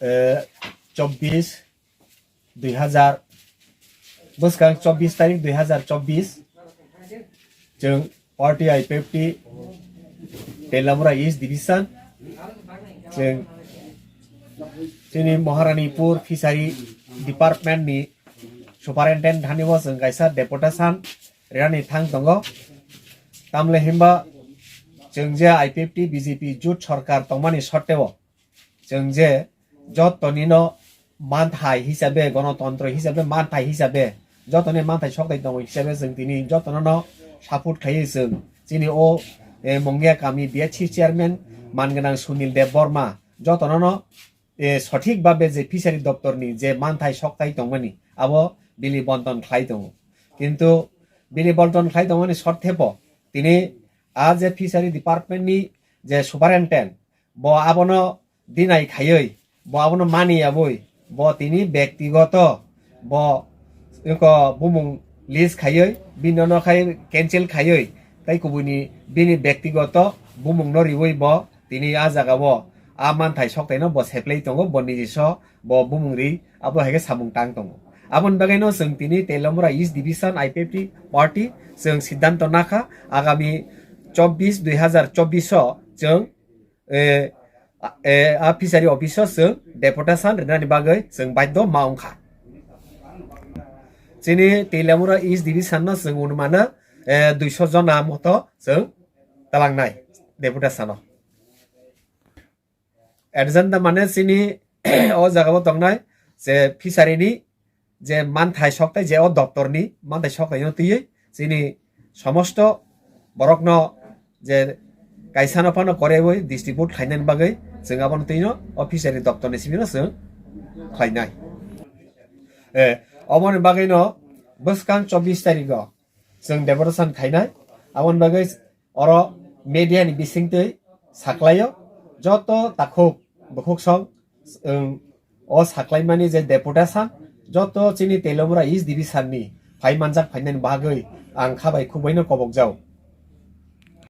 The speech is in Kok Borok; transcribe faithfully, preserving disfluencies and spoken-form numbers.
Eh, chobbish, dui hazar, bwskang chobbish tarik dui hazar chobbish, chwng party I P F T Telamura East Division, chwng chini Maharanipur Fishery Department ni Superintendent thani bo chwng kaisa deputation rinani thang tongo. Tamle himba chwng je I P F T B J P jut sarkar tongmani sotteo, chwng je jotonino manthai hisabe, gonotontro hisabe, manthai hisabe, jotoni manthai soktai tongo hisabe chwng tini jotono no support khlaiwi chwng chini o, eh, Mungia kami B H C chairman manganang Sunil Deb Borma jotono no, eh, sothik babe je fishery doptorni je manthai soktai tongmani abo bini bonton khlai tongo. Kintu bini bonton khlai tongmani sotthepo tini a je fishery department ni je superintendent, bo abono dinai khaiwi, bo abono mani yabwi, bo tini bektigoto, bo eko bumung list khaiwi, bini no khai cancel khaiwi, tai kubuni bini bektigoto bumung no riwi bo tini a jaga o a manthai soktai no bo seplai tongo, bo nijiso bo bumung ri abo hai khe samung tang tongo. Aboni bagwi no chwng tini Telamura East Division I P F T party chwng siddhanto nakha agami chobbish dui hazar chobbish o chwng eh, a, eh, a fishery office o chwng deputation rinani bagwi chwng baidho ma wngkha. Chini Telamura East Division no chwng unumano, eh, duiso jona moto chwng talangnai deputation o. Agenda mane chini o jaga o tongnai je fishery ni je manthai soktai je o doptorni manthai soktaino twiwi chini somosto borokno je kaisano phano korewi distribute khainani bagwi chwng abono twino o fishery doptorni simi no chwng khlainai. Eh, oboni bagwino bwskang chobbish tarigo chwng deputation khainai. Aboni bagwi oro media ni bisingtwi saklaio, joto takhuk bukhuk song, um, o saklaimani je deputation, joto chini Telamura East Division ni phai manjak phainani bagwi ang kha bai khuk baino kobokjao.